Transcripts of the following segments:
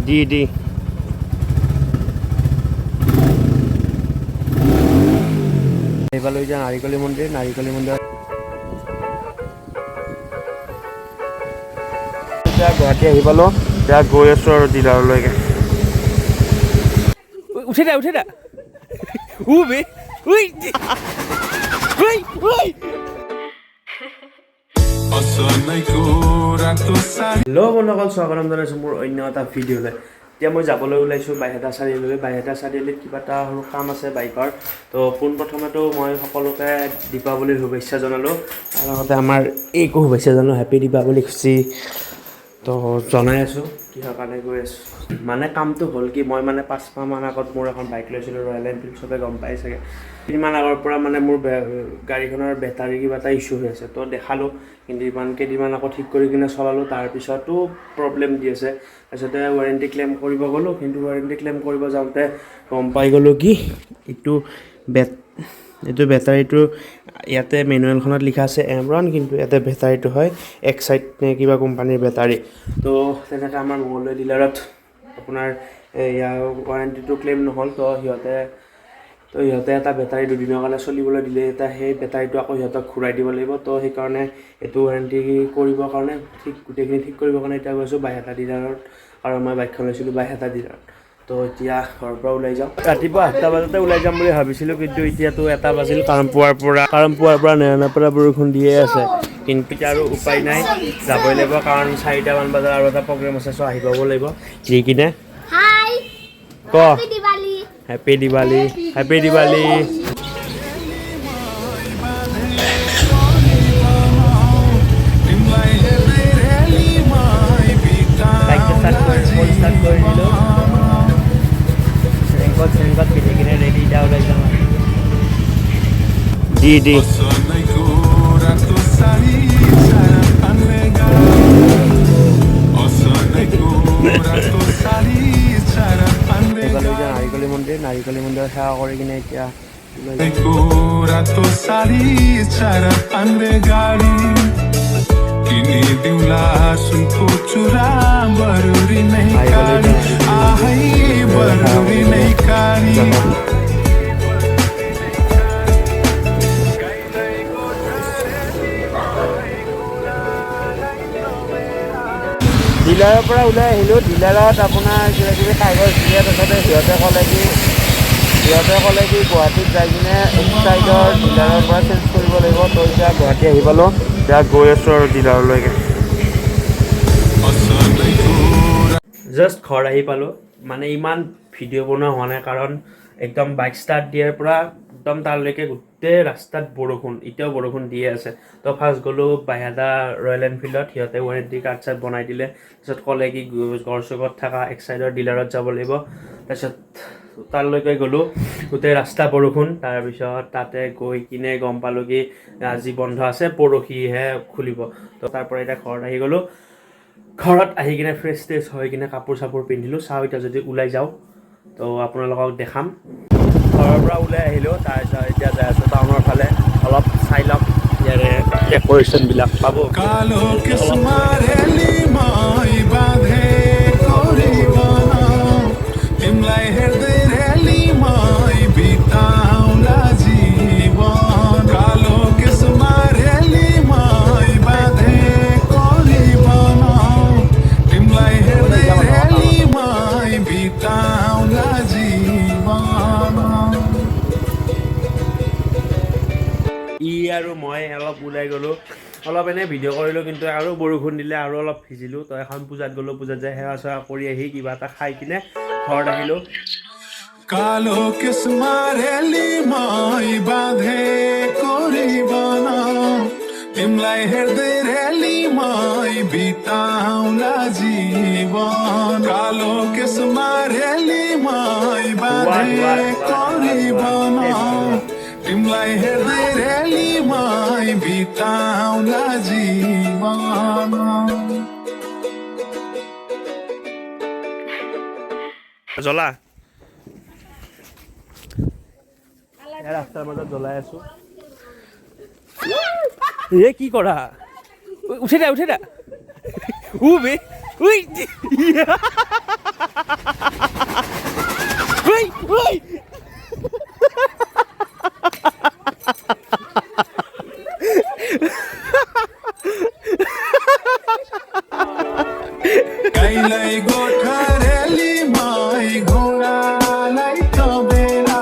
দি দি। এইফালে এতিয়া নাৰিকলী মন্দিৰ, নাৰিকলী মন্দিৰ। এতিয়া গুৱাহাটী আহি পালোঁ, এতিয়া গৈ আছোঁ আৰু ডিলাৰলৈকে। উঠি দে, উঠি দে। উ বে, উই উই উই। হেল্ল' বন্ধুসকল, স্বাগতম জনাইছোঁ মোৰ অন্য এটা ভিডিঅ'লৈ। এতিয়া মই যাবলৈ ওলাইছোঁ বাইহাটা চাৰিআলিলৈ। বাইহাটা চাৰিআলিত কিবা এটা সৰু কাম আছে বাইকৰ। তো পোনপ্ৰথমেতো মই সকলোকে দীপাৱলীৰ শুভেচ্ছা জনালোঁ, তাৰ লগতে আমাৰ এইকো শুভেচ্ছা জনালোঁ। হেপী দীপাৱলী খুচি। তো জনাই আছোঁ কিহৰ কাৰণে গৈ আছোঁ। মানে কামটো হ'ল কি, মই মানে 5 মাহমান আগত মোৰ এখন বাইক লৈছিলোঁ, ৰয়েল এনফিল্ড, চবে গম পাই চাগে। কেইদিনমান আগৰ পৰা মানে মোৰ গাড়ীখনৰ বেটাৰী কিবা এটা ইছ্যু হৈ আছে। তো দেখালোঁ, কিন্তু ইমান কেইদিনমান আকৌ ঠিক কৰি কিনে চলালোঁ, তাৰপিছতো প্ৰব্লেম দি আছে। তাৰপিছতে ৱাৰেণ্টি ক্লেইম কৰিব গ'লোঁ, কিন্তু ৱাৰেণ্টি ক্লেইম কৰিব যাওঁতে গম পাই গ'লোঁ কি এইটো বেটাৰীটো ইয়াতে মেনুৱেলখনত লিখা আছে এমৰন, কিন্তু ইয়াতে বেটাৰীটো হয় এক্সাইড নে কিবা কোম্পানীৰ বেটাৰী। তো তেনেকৈ আমাৰ মঙলদৈ ডিলাৰত আপোনাৰ ইয়াৰ ৱাৰেণ্টিটো ক্লেইম নহ'ল। তো সিহঁতে এটা বেটাৰী দুদিনৰ কাৰণে চলিবলৈ দিলে এটা, সেই বেটাৰীটো আকৌ সিহঁতক ঘূৰাই দিব লাগিব। তো সেইকাৰণে এইটো ৱাৰেণ্টি কৰিবৰ কাৰণে, ঠিক গোটেইখিনি ঠিক কৰিবৰ কাৰণে এতিয়া গৈছোঁ বাইহাটা ডিলাৰত, কাৰণ মই বাইকখন লৈছিলোঁ বাইহাটা ডিলাৰত। তো এতিয়া ঘৰৰ পৰা ওলাই যাওঁ। ৰাতিপুৱা 8টা বজাতে ওলাই যাম বুলি ভাবিছিলোঁ, কিন্তু এতিয়াতো 1টা বাজিল, কাৰণ পুৱাৰ পৰা নেৰানেপেৰা বৰষুণ দিয়ে আছে। কিন্তু এতিয়া আৰু উপায় নাই, যাবই লাগিব, কাৰণ 4টামান বজাত আৰু এটা প্ৰগ্ৰেম আছে। চ' আহি পাব লাগিব দি কিনে। হাই। ক। Happy Diwali. Happy Diwali, happy Diwali. বাইকটো ষ্টাৰ্ট কৰি, ফুল ষ্টাৰ্ট কৰি দিলোঁ। ৰেইনকোট চেইনকোট পিন্ধি কিনে ৰেডি, এতিয়া ওলাই যাম। দি দি। এইফালে এতিয়া নাৰিকলী মন্দিৰ, নাৰিকলী মন্দিৰ সেৱা কৰি কিনে এতিয়া ওলাই যাম। रातो साडी चार पाङ्रे गाडी किनिदिउँला सुनको चुरा बरुरी नै काडी आहै बरुरी नै काडी। যাব। ডিলাৰৰ পৰা ওলাই আহিলোঁ। ডিলাৰত আপোনাৰ কিবা কিবি কাগজ দিয়ে। তাৰপিছতে সিহঁতে ক'লে কি গুৱাহাটীত যাই কিনে এক্সাইডৰ ডিলাৰৰ পৰা চেঞ্জ কৰিব লাগিব। তো এতিয়া গুৱাহাটী আহি পালোঁ, এতিয়া গৈ আছোঁ আৰু ডিলাৰলৈকে। জাষ্ট ঘৰ আহি পালোঁ। মানে ইমান ভিডিঅ' বনোৱা হোৱা নাই, কাৰণ একদম বাইক ষ্টাৰ্ট দিয়াৰ পৰা একদম তালৈকে গোটেই ৰাস্তাত বৰষুণ, এতিয়াও বৰষুণ দিয়ে আছে। তো ফাৰ্ষ্ট গ'লোঁ বাইহাটা ৰয়েল এনফিল্ডত, সিহঁতে ৱাৰেণ্টি কাৰ্ড চাৰ্ড বনাই দিলে। তাৰপিছত ক'লে কি গড়চুকত থকা এক্সাইডৰ ডিলাৰত যাব লাগিব। তাৰপিছত তালৈকে গ'লোঁ, গোটেই ৰাস্তা বৰষুণ। তাৰপিছত তাতে গৈ কিনে গম পালোঁ কি আজি বন্ধ আছে, পৰহিহে খুলিব। তো তাৰ পৰা এতিয়া ঘৰত আহি গ'লোঁ। ঘৰত আহি কিনে ফ্ৰেছ ট্ৰেছ হৈ কিনে কাপোৰ চাপোৰ পিন্ধিলোঁ। চাওঁ এতিয়া যদি ওলাই যাওঁ তো আপোনালোকক দেখাম। ঘৰৰ পৰা ওলাই আহিলোঁ, তাৰপিছত এতিয়া যাই আছোঁ টাউনৰ ফালে। অলপ চাই লওক ইয়াৰে ডেক'ৰেশ্যনবিলাক পাব। कालो केशमा रेलीमै बाँधेको रिबन तिमीलाई हेर्दै रेलीमै बिताउला जीवन। कालो केशमा रेलीमै बाँधेको रिबन तिमीलाई हेर्दै रेलीमै बिताउला जीवन। ই আৰু মই অলপ ওলাই গ'লোঁ, অলপ এনেই ভিডিঅ' কৰিলোঁ, কিন্তু আৰু বৰষুণ দিলে আৰু অলপ ভিজিলোঁ। তো এখন পূজাত গ'লোঁ, পূজাত যাই সেৱা চেৱা কৰি আহি কিবা এটা খাই কিনে ঘৰত আহিলোঁ। कालो केशमा रेलीमै बाँधेको रिबन तिमीलाई हेर्दै रेलीमै बिताउला जीवन। कालो केशमा रेलीमै बाँधेको रिबन तिमीलाई हेर्दै रेलीमै बिताउला जीवन। জ্বলা ৰাস্তাৰ মাজত জ্বলাই আছোঁ। এ কি কৰা? উঠি দে, উঠি দে। উ বে, উই। गाईलाई गोठरेली मै घोडालाई तबेला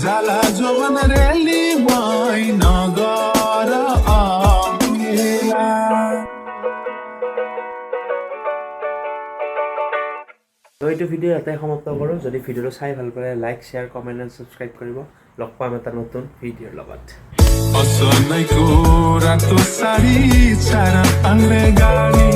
जाला जोवन रेली मै नगर अमेला। তো এইটো ভিডিঅ' ইয়াতে সমাপ্ত কৰোঁ। যদি ভিডিঅ'টো চাই ভাল পালে like, share, comment and subscribe কৰিব। লগ পাম এটা নতুন ভিডিঅ'ৰ লগত। असलैको रातो साडी, चार पाङ्रे गाडी।